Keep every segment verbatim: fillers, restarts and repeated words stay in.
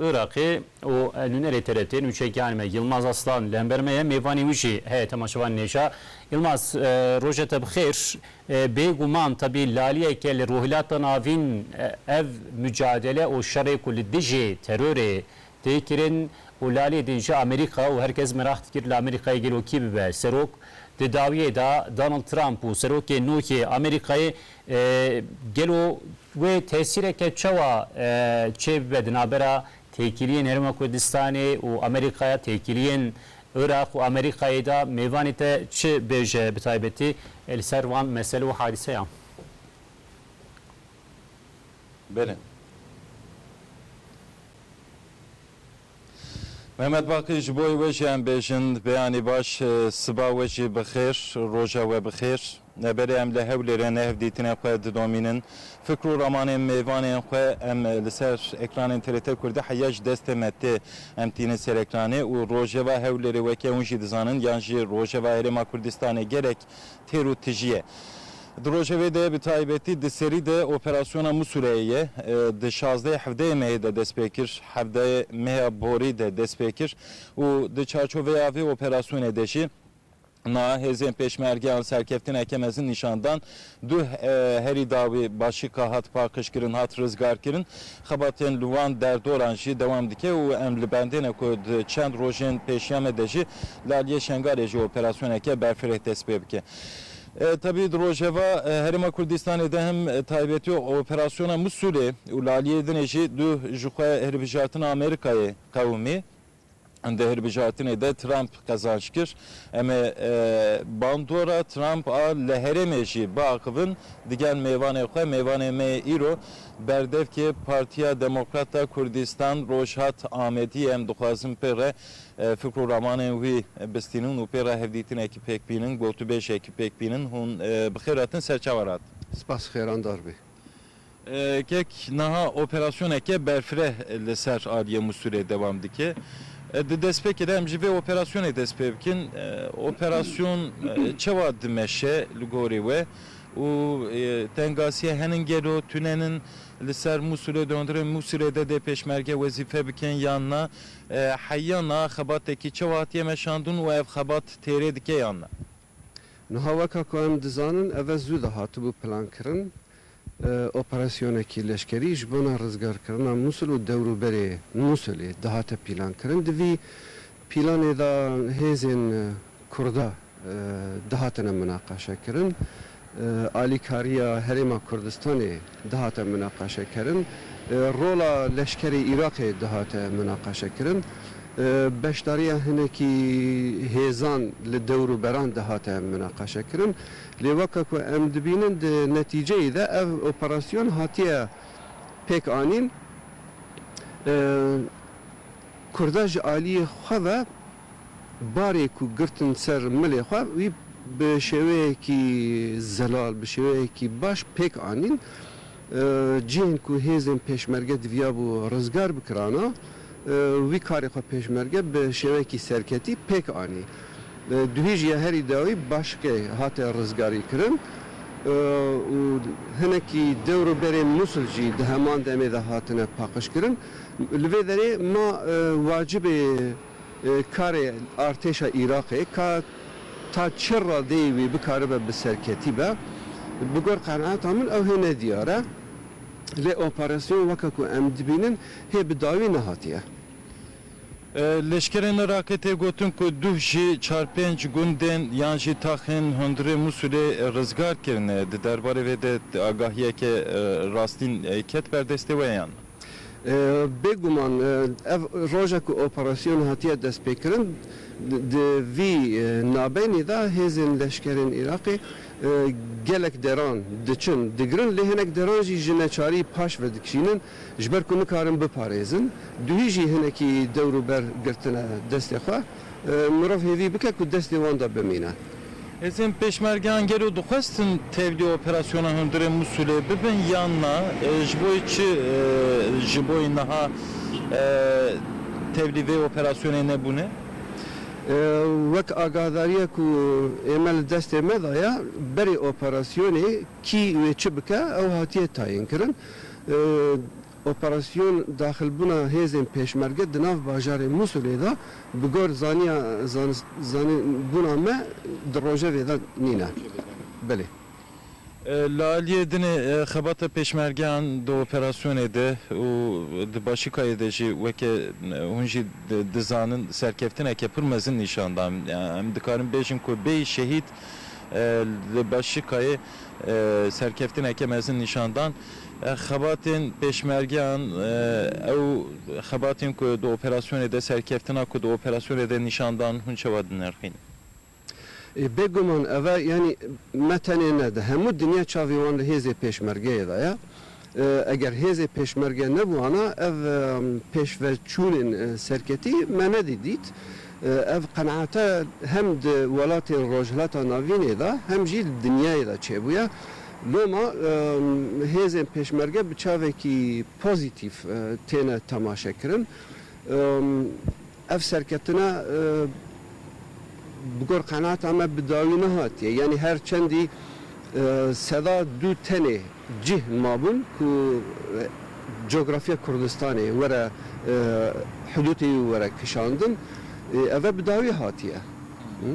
Iraqê û nûnerê T R T nûçegihan me Yilmaz Aslan li hember me ye, mêvanê wî jî heye temaşevanên hêja. Yilmaz, e, roja te bi xêr. E, bêguman tabî laliyeke li Rojhilata Navîn, e, ev mucadele û şerê ku li dijî terorê tê kirin û lalê din jî Amerîka û herkes meraq dikir li Amerîkayê gelo kî bibe serok. Di dawiyê de Donald Trump û serokê nû yê Amerîkayê, e, gelo wê tesîreke çawa, e, çêbibe di navbera têkiliyên Herêma Kurdistanê û Amerîkaya, têkiliyên Iraq û Amerîkayê de? Mêvanê te çi bêje bi taybetî, e, li ser van mesele û hadîseyan? Belê. Mehmet Baqî, ji bo wê jî em bêjin, beyanî baş, e, siba we jî bi xêr, roja we bi xêr. E, belê em li Hewlêrê ne hevdîtinên xwe didomînin. Fikr û ramanên mêvanên xwe em li ser ekranên T R T Kurdî heya ji destê me tê em tînin ser ekranê û rojeva Hewlêrê weke hûn jî dizanin yan jî rojeva Herêma Kurdistanê gelek têr û tijî ye. Di rojevê de bi taybetî di serî de operasyona Musuleyê ye. E, di şazdehê hevdehê mehê de dest pê kir, hevdehê meha borî de dest pê kir û di çarçoveya vê operasyonê de jî niha hêzên pêşmergeyan serkeftineke mezin nîşan dan. Duh, e, herî dawî başika hat paqijkirin, hat rizgarkirin. Xebatên li wan derdoran jî dewam dike û em li bendê ne ku di çend rojên pêşiya me de jî li aliyê Şengalê jî operasyoneke berfireh dest pê bike. E, tebî di rojeva, e, Herêma Kurdistanê de hem, e, taybetî operasyona Musulê û li aliyê dinê jî duh ji xwe hilbijartina Amerîkayê qewimî. Di hilbijartinê de Trump qezenc kir. Em ê, e, bandora Trump a li herêmê jî biaxivin, digel mêvanê xwe, mêvanê me yê îro, berdevkê Partiya Demokrata Kurdistan Rojhat Amedî ye. Em dixwazin pê re, e, fikr û ramanên wî bistînin û pê re hevdîtinekî pêk bînin, gotûbêjekî pêk bînin. Hûn, e, bi xêr hatin, ser çavan hatin. Spas, xêrandar bî. E, kek niha operasyoneke berfireh li ser aliyê Musulê dewam dike. E, di destpêkê de em ji vê operasyonê dest pê bikin. E, operasyon, e, çawa dimeşe li gorî we û, e, tengasiya henin gelo tunenin li ser Musulê, di hundirê Musulê de dê pêşmerge wezîfe bikin yan na? E, heya niha xebatekî çawa hatiye meşandin û ev xebat têrê dike yan na? Niha weka ku em dizanin, ev e zû de hatibû plankirin. E, operasyonekî leşkerî ji bona rizgarkirina Mûsil û dewrûberê Mûsilê dihate pîlankirin. Di vî pîlanê de hêzên, e, Kurda, e, dihatine minaqeşekirin. E, alîkariya Herêma Kurdistanê dihate minaqeşekirin. E, rola leşkerê Iraqê dihate minaqeşekirin. E, beşdariya hinekî hêzan li dewr û beran dihate minaqeşekirin. Lê weke ku em dibînin di netîceyê de ev operasyon hatiye pêk anîn. E, Kurda ji aliyê xwe ve barê ku girtin ser milê xwe, wî bi şêweyekî zelal, bi şêweyekî baş pêk anîn. E, cihên ku hêzên pêşmerge diviyabû rizgar bikirana, e, wî karê xwe pêşmerge bi şêweyekî serketî pêk anî. E, duhî jî ya herî dawî başikê hate rizgarî kirin, e, û hinekî dewr û berên Mûsil jî di heman demê de hatine paqijkirin. Li vê derê ma, e, wacibê, e, karê artêşa Iraqê ka ta çi radeyê wî bikaribe bi serketî be, bi gor qenaeta min ew hê nediyar e. Lê operasyon weke ku em dibînin hê bi dawî nehatiye. E, leşkerên Iraqê tê gotin ku duh jî çar pênc gundên yan jî taxên hundirê Mûsulê rizgar kirine. Di derbarê vê de agahiyeke, e, rastîn, e, ket ber destê we yan? E, bêguman, e, ev roja ku operasyon hatiye destpêkirin, di, di vî, e, nabeynê de hêzên leşkerên Iraqê, e, gelek deran diçin, digirin, lê hinek deran jî ji neçarî paş ve dikişînin, ji ber ku nikarin biparêzin. Duhî jî hinekî dewr û ber girtine destê xwe. E, mirov hêvî bike ku destê wan de bimîne. Hêzên pêşmergeyan gelo dixwestin tevlî operasyona hundirê Mûsulê bibin yan na? E, ji bo çi, e, ji bo niha, e, tevlî vê operasyonê nebûne? E, wek agahdariya ku ê me li destê me daye, berê operasyonê kî wê çi bike, ew hatiye tayînkirin. E, Operasyon daxilbûna hêzên pêşmerge di nav bajarê Mûsulê de bi gor zaniya, zan-, zanîbûna me di rojevê de nîne. Belê. E, li aliyê dinê, e, xebata pêşmergeyan di operasyonê de û di Başikayê de jî weke, e, hûn jî di-, dizanin serkeftineke pir mezin nîşan dan. Yani em dikarin bêjin ku bêyî şehîd, e, li Başikayê, e, serkeftineke mezin nîşan dan. E, xebatên pêşmergeyan, e, ew xebatên ku di operasyonê de serkeftina ku di operasyonê de nîşan dan hûn çawa dinirxînin? Ê, bêguman eve, yanî me tenê ne, di hemû dinya çavê wan li hêzê pêşmergeyê de ye. Ê, eger hêzê pêşmerge nebûana, ev, em, pêşveçûnên, e, serketî me nedî dît. Ê, ev qenaete hem di welatên Rojhilata Navînê de, hem jî li dinyayê de çêbûye. Loma, em, hêzên pêşmerge bi çavekî pozîtîf, e, têne temaşekirin. Em, Ev serketine, e, bi gor qenaeta me bi dawî nehatiye. Yanî her çendî, e, seda du tenê cih mabûn ku, e, cografiya Kurdistanê were, e, hudûtê wî were kişandin. E, eve bi dawî hatiye. Hı?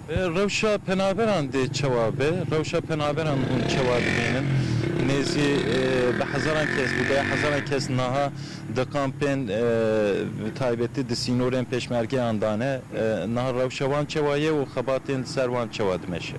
E, rewşa penaberan dê çawa be? Rewşa penaberan hûn çawa dibînin? Nêzî, e, bi hezaran kes, bi deh hezaran kes niha di kampên, e, bi taybetî di sînorên pêşmergeyan de ne. E, niha rewşa wan çawa ye û xebatên li ser wan çawa dimeşe?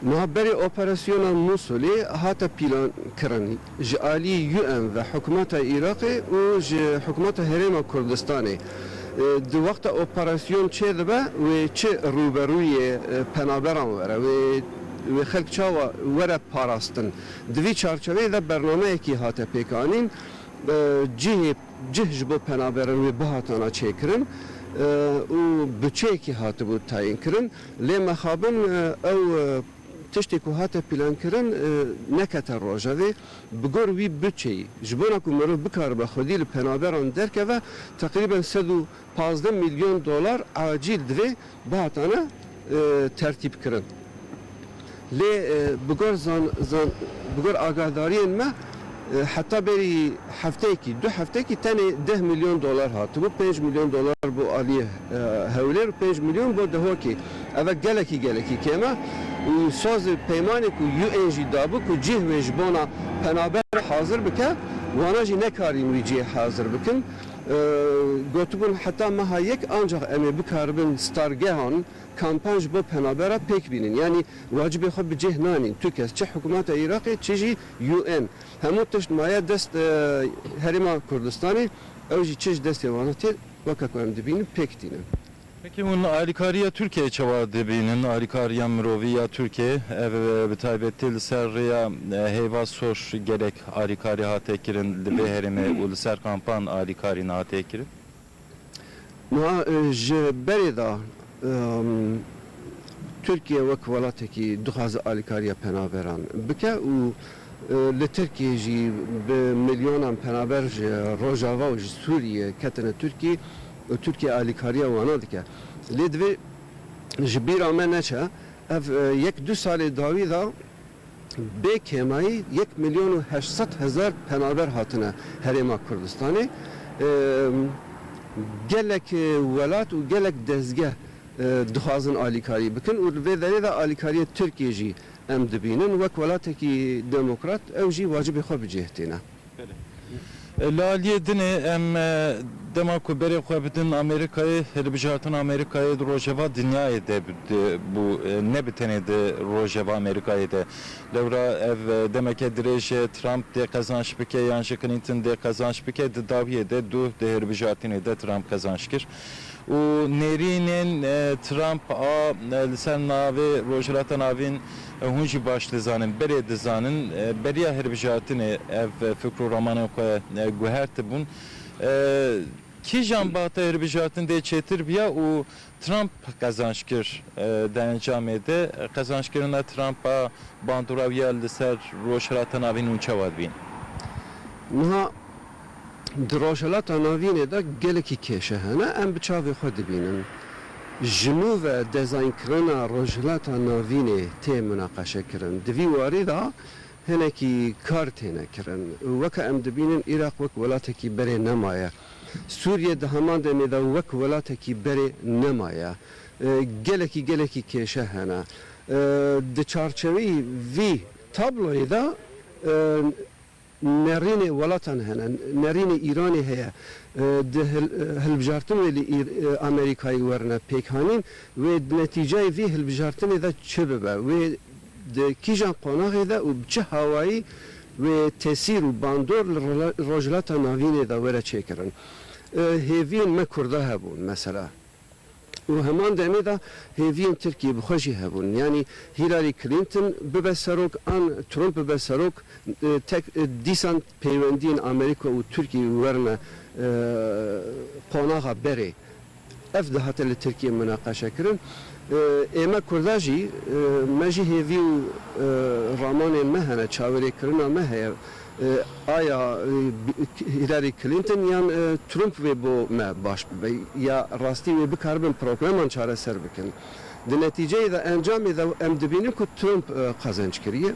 Niha berê operasyona Mûsulê hate pîlankirin ji alî U N ve hikûmeta Iraqê û ji hikûmeta Herêma Kurdistanê. E, di wexta operasyon çêdibe, wê çi rûberûyê, e, penaberan were, wê, wê xelk çawa were parastin. Di vî çarçoveyê de bernameyekî hate pêkanîn. E, cihê, cih ji bo penaberan wê bihatana çêkirin, e, û buçeyekî hatibû tayînkirin. Lê mexabin, e, ew, e, tiştê ku hate plankirin, e, nekete rojevê. Bi gor wî buçeyî, ji bona ku mirov bikaribe xwedî li penaberan derkeve, teqrîben sed û pazdeh milyon dolar acîl divê bihatane, e, tertîb kirin. Lê, e, bi gor zan-, zan-, bi gor agahdariyên me, e, heta berî hefteyekî, du hefteyekî tenê deh milyon dolar hatibû, pênc milyon dolar bo aliyê, e, Hewlêr û pênc milyon bo Dihokê. Ev gelekî, gelekî kêm e û soz û peymanê ku U N jî dabû ku cih wê ji bona penaber hazir bike, wana jî nekarîn wî cihê hazir bikin. E, gotibûn heta meha yek ancax em ê bikaribin stargehan, kampan ji bo penabera pêk bînin. Yanî wacibê xwe bi cih nanîn. Tu kes, çi hikûmeta Iraqê, çi jî U N. Hemû tişt maye dest, e, Herêma Kurdistanê. Ew jî çi ji destê wan tê, weke ku em dibînin, pêk tînin. Peki hûn alîkariya Tirkiyeyê çawa dibînin? Alîkariya mirovî ya Tirkiyeyê, ev, e, bi taybetî li ser rêya, e, heyva sor gelek alîkarî hate kirin li vê herêmê û li ser kampan alîkarî nehate kirin? Niha, e, ji berê de, em, Tirkiye wek welatekî dixwaze alîkariya penaberan bike û, e, li Tirkiye jî bi milyonan penaber ji Rojava û ji Sûriye ketine Tirkiye û Tirkiye alîkariya wana dike. Lê divê ji bîra me neçe, ev, e, yek du salê dawî de bê kêmayî yek milyon û heşt sed hezar penaber hatine Herêma Kurdistanê. Em, gelek, e, welat û gelek dezgeh, e, dixwazin alîkarî bikin û li vê derê de alîkariya Tirkiyê jî em dibînin. Wek welatekî demokrat ew jî wacibê xwe bi cih tîne. Belê. E, li aliyê dinê em, e, dema ku berê xwe bidin Amerîkayê, hilbijartin Amerîkayê di rojeva dinyayê de bi-, de bû, e, ne bi tenê di rojeva Amerîkayê de. Lewra ev, e, demeke dirêj e, Trump dê qezanç bike yan jî Clinton dê qezanç bike, di dawiyê de du di hilbijartinê de Trump qezanç kir. Û nêrînên, e, Trump a, e, li ser navê Rojhilata Navîn, e, hûn jî baş dizanin, berê dizanin, e, beriya hilbijartinê ev, e, fikr û ramanên xwe, e, guhertibûn. E, kîjan bata hilbijartin dê çêtir biya û Trump qezanç kir, e, di encamê de, qezançkirina Trump a bandora wî ya li ser Rojhilata Navîn hûn çawa dibîn? Niha Di Rojhilata Navînê de gelekî kêşe hene, em bi çavê xwe dibînin. Ji nû ve dezaynkirina Rojhilata Navînê tê minaqeşekirin. Di vî warî de Hinekî kar têne kirin. Weke em dibînin Iraq wek welatekî berê nemaye. Sûriye di heman demê de wek welatekî berê nemaye. E, gelekî, gelekî kêşe hene. E, di çarçeveyî vî tabloyê de, e, nerînê welatan hene, nerînê Îranê heye. E, di hil-, e, hilbijartin wê li Îr-, e, Amerîkayê werine pêkhanîn, wê di netîceyê vî hilbijartinê de çi bibe? Wê di kîjan qonaxê de û bi çi hawayî wê tesîr û bandor li Rola-, Rojhilata Navînê de were çêkirin? E, hêviyên me Kurda hebûn, mesela. Û heman demê de hêviyên Tirkiyê bi xwe jî hebûn. Yanî Hillary Clinton bibe serok an Trump bibe serok, e, tek, e, dîsan peywendiyên Amerîka û Tirkiyê werine, e, qonaxa berê. Ev dihate li Tirkiyê minaqeşe kirin. E, ê me Kurda jî, e, me jî hêvî û, e, ramanên me hene, çaverêkirina me heye. E, aya, e, bi-, Hillary Clinton yan, e, Trump wê bo me baş bibe, ya rastî wê bikaribin probleman çareser bikin. Di netîceyê de, encamê de em dibînin ku Trump, e, qezenc kiriye.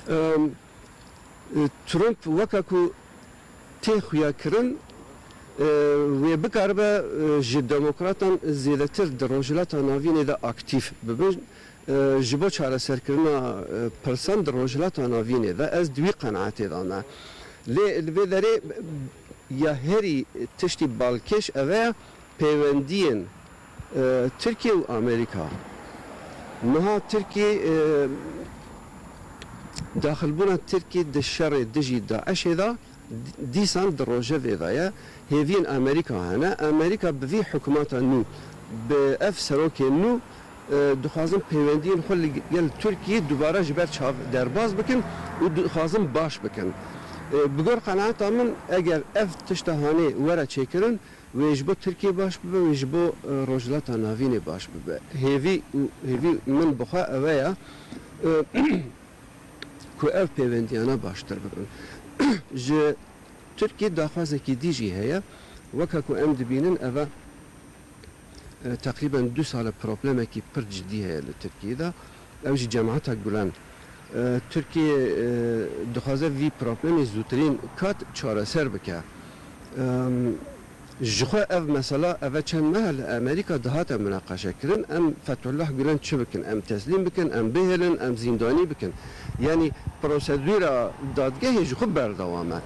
E, e, Trump weke ku tê xuyakirin, e, wê bikaribe, e, ji demokratan zêdetir di Rojhilata Navînê de aktîf bibin. E, ji bo çareserkirina, e, pirsan di Rojhilata Navînê de ez di wî qenaetê de me. Lê li vê derê ya herî tiştî balkêş ev e, peywendiyên, e, Tirkiye û Amerîka. Niha Tirkiye, e, daxilbûna Tirkiye di şerê dijî DAIŞê de dîsan di rojevê de ye. Hêviyên Amerîka hene. Amerîka bi vî hikûmeta nû, bi ev serokên nû, e, dixwazin peywendiyên xwe li gel Tirkiyê dubare ji ber çav derbas bikin û dixwazin baş bikin. E, bi gor qenaeta min, eger ev tişta hanê were çêkirin, wê ji bo Tirkiyê baş bibe, wê ji bo, e, Rojhilata Navînê baş bibe. Hêvî û hêvî min bi xwe ev e ya, e, ku ev pêwendiyana baştir bibin. Ji Tirkiyê daxwazekî dî jî heye. Weke ku em dibînin, ev e, e, teqrîben du sal e problemekî pir cidî heye li Tirkiyê de. Ew jî Cemaeta Gulen. E, Tirkiye, e, dixwaze vî problemê zûtirîn kat çareser bike. Em, Ji xwe ev mesela, ev e çend meh li Amerîka dihate minaqeşekirin, em Fethullah Gulen çi bikin? Em teslîm bikin, em bihêlin, em zîndanî bikin? Yanî prosedûra dadgehê ji xwe berdewam e.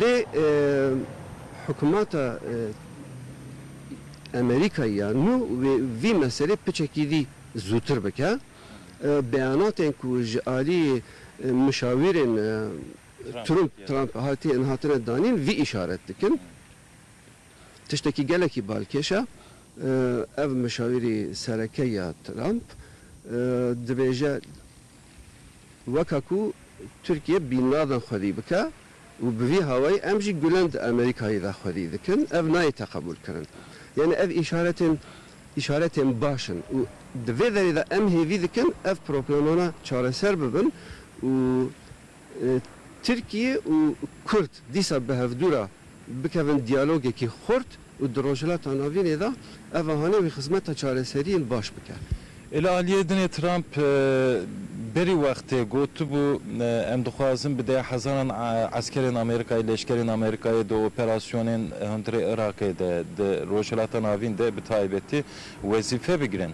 Lê, e, hikûmeta, e, Amerîkayê ya nû wê vî meselê piçekî dî zûtir bike. E, beyanatên ku ji alî, e, mişawîrên, e, Trump, Trump, Trump hatiye, hatine danîn, vî îşaret dikin. Tiştekî gelekî balkêş e. E, ev mişawîrî sereke ya Trump, e, dibêje, weka ku Tirkiye Bin Laden xwedî bike û bi vî hawayî em jî Gulen di Amerîkayê de xwedî dikin, ev nayê teqebûlkirin. Yani ev îşaretên, îşaretên baş in û di vê derê de em hêvî dikin ev problemana çareser bibin û, e, Tirkiye û Kurd dîsa bi hevdû re bikevin diyalogekî xurt û di Rojhilata Navînê de ev hanê wî xizmeta çareseriyên baş bike. Ê li aliyê dinê Trump, e, berî wextê gotibû, e, em dixwazin bi deh hezaran, e, eskerên Amerîkayê, leşkerên Amerîkayê di operasyonên hundirê Iraqê de, di Rojhilata Navîn de bi taybetî wezîfe bigirin.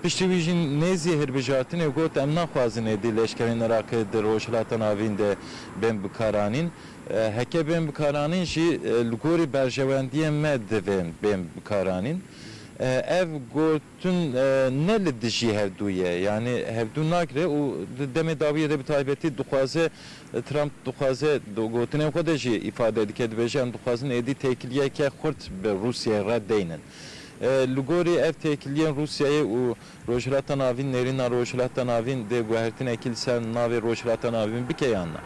Piştî wî jî nêzî hilbijartinê got, em naxwazin êdî leşkerên Iraqê di Rojhilata Navîn de bên bikaranîn. E, heke bên bikaranîn jî, e, li gorî berjewendiyên me divên bên bikaranîn. E, ev gotin, e, ne li dijî hevdû ye, yanî hevdû nagire û di demê dawiyê de bi taybetî dixwaze, e, Trump dixwaze, di gotinên xwe de jî îfade dike, dibêje, em dixwazin êdî têkiliyeke xurt bi Rûsyayê re deynin. E, li gorî ev têkiliyên Rûsyayê û Rojhilata Navîn, nêrîna Rojhilata Navîn dê guhertinekî li ser navê Rojhilata Navîn bike yan na?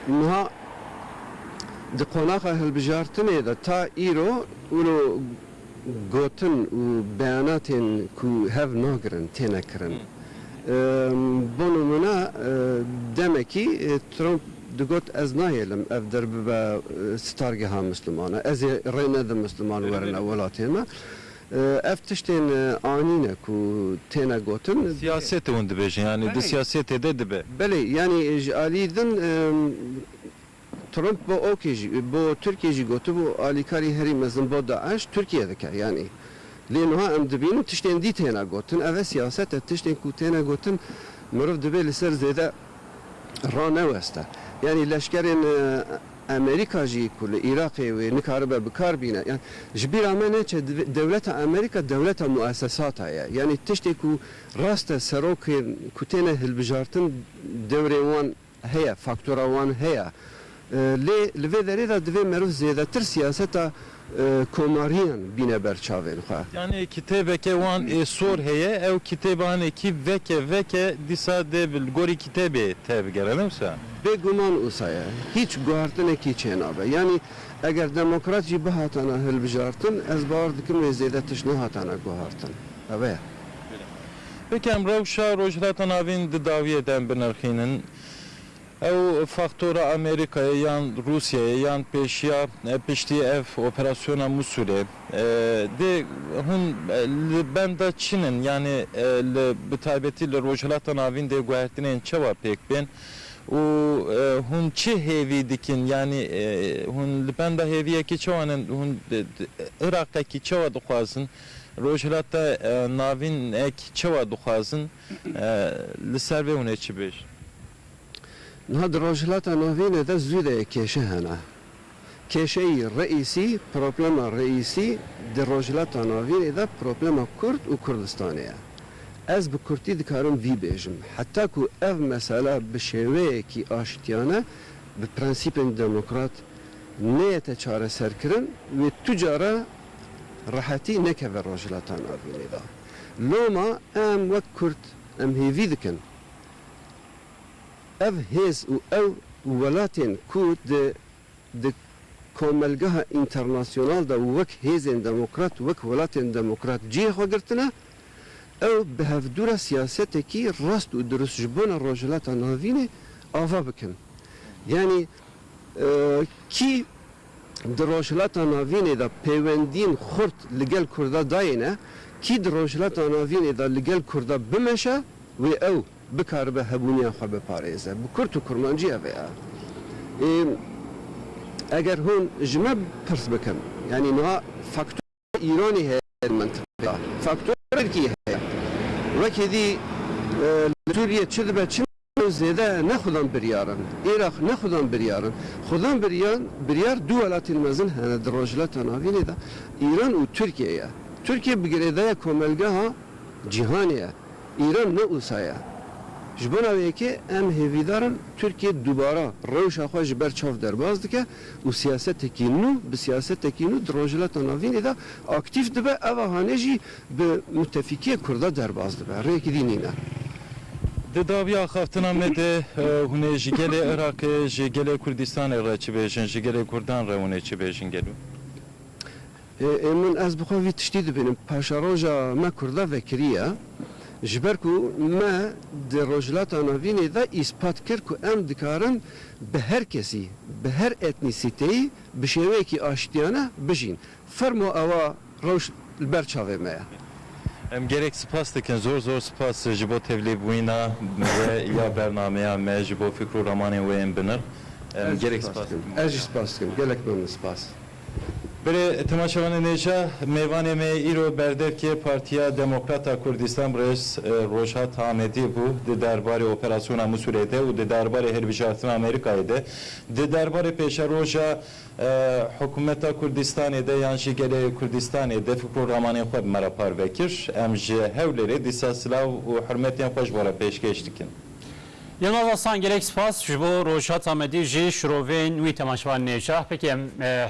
Niha di qonaxa hilbijartinê de ta îro, îro gotin û beyanatên ku hev nagirin têne kirin. Em, bo nimûne, e, demekî, e, Trump digot, ez nahêlim ev der bibe, e, stargeha Mislimana. Ez ê rê nedim Misliman werine welatê me. E, ev tiştên, e, anî ne ku têne gotin. Siyasetê hûn dibêjin, yanî di Belê. Siyasetê de dibe. Belê, yanî ji alî din, e, Trump bo okê jî, bo Tirkiye jî gotibû alîkarî herî mezin bo DAIŞ Tirkiye dike, yanî. Lê niha em dibînin tiştên dî têne gotin. Ev e siyaset e, tiştên ku têne gotin mirov divê li ser zêde raneweste. Yanî leşkerên, e, Amerîka jî ku li Iraqê wê nikaribe bi kar bîne. Yanî ji bîra me neçe, divê, dewleta Amerîka dewleta muesesata ye. Yanî tiştê ku rast e serokên ku têne hilbijartin dewrê wan heye, faktora wan heye. E, lê li vê derê de divê meriv zêdetir siyaseta, e, komariyan bîne ber çavên xwe. Yanî kitêbeke wan ê sor heye, ew kitêba hinekî veke veke dîsa dê bi, li gorî kitêbê tevgere, ne wisa? Bêguman wisa ye. Hîç guhartinekî çênabe. Yanî eger demokrat jî bihatana hilbijartin, ez bawer dikim wê zêde tişt nehatana guhartin. Ev e. Peki em rewşa Rojhilata Navîn di dawiyê de em binirxînin. Ew faktora Amerîkayê yan Rûsyayê yan pêşiya, e, piştî ev operasyona Mûsulê, e, dê hûn, e, li benda çi nin? Yanî, e, li, bi taybetî li Rojhilata Navîn dê guhertinên çawa pêk bên û, e, hûn çi hêvî dikin? Yanî, e, hûn li benda hêviyekî çawa nin? Hûn, e, Iraqekî çawa dixwazin? Rojhilata, e, Navînek çawa dixwazin? E, li ser vê hûn ê çi bêjin? Niha di Rojhilata Navînê de zû de yek kêşe hene. Kêşeyî reîsî, problema reîsî di Rojhilata Navînê de problema Kurd û Kurdistanê ye. Ez bi kurtî dikarim vî bêjim. Heta ku ev mesela bi şêweyekî aştiyane, bi prensîpên demokrat neyete çareserkirin, wê tu cara rehetî nekeve Rojhilata Navînê de. Loma em wek Kurd, em hêvî dikin. Ev hêz û ew welatên ku di, di komelgeha înternasyonal de wek hêzên demokrat, wek welatên demokrat cihê xwe girtine, ew bi hevdû re siyasetekî rast û dirust ji bona Rojhilata Navînê ava bikin. Yanî, e, kî di Rojhilata Navînê de pêwendiyên xurt li gel Kurda dayêne, kî di Rojhilata Navînê de li gel Kurda bimeşe, wê ew bikaribe hebûniya xwe biparêze. Bi kurt û kurmancî ev e. Ê, eger hûn ji me pirs bikin, yanî niha faktor Îranê heye di mentiqê de. Faktor Tirkiyê heye. Wekî dî, e, li Sûriye çi dibe, çi nabe, zêde ne xudan biryar in. Iraq ne xudan biryar in. Xudan biryan, biryar du welatên mezin hene di Rojhilata Navînê de. Îran û Tirkiye ye. Tirkiye bi girêdayî komelgeha cîhanê ye. Îran ne wisa ye. Ji bona wê yekê em hêvîdar in Tirkiye dubara rewşa xwe ji ber çav derbas dike û siyasetekî nû, bi siyasetekî nû di Rojhilata Navînê de aktîf dibe, eva hanê jî bi mutefîkiyê Kurda derbas dibe. Rêyekî dî nîne. Di dawiya axaftina me de, e, hûn ê ji gelê Iraqê, ji gelê Kurdistanê re çi bêjin, ji gelê Kurdan re hûn ê çi bêjin gelo? Ê, ê min, ez bi xwe vî tiştî dibînim. Paşeroja me Kurda vekirî ye. Ji ber ku me di Rojhilata Navînê de îspat kir ku em dikarin bi her kesî, bi her etnîsîteyî bi şêweyekî aştiyane bijîn. Fermo ewa rewş li ber çavê me ye. Em gelek spas dikin, zor zor spas ji bo tevlîbûyîna we ya bernameya me, ji bo fikr û ramanên we yên binir. Em gelek spas dikin. Ez jî spas dikim. Gelek memnun, spas. Belê, temaşevanên hêja, mêvanê me îro berdevkê Partiya Demokrata Kurdistan birêz, e, Rojhat Amedî bû, di derbarê operasyona Mûsulê de û di derbarê hilbijartina Amerîkayê de, di derbarê pêşeroja, e, hikûmeta Kurdistanê de yan jî gelê Kurdistanê de fikr û ramanên xwe bi me re parve kir. Em ji Hewlêrê dîsa silav û hurmetên xwe ji we re pêşkêş dikin. Yilmaz Aslan, gelek spas ji bo Rojhat Amedî jî şirovên wî temaşevanên hêja. Pekî em, e,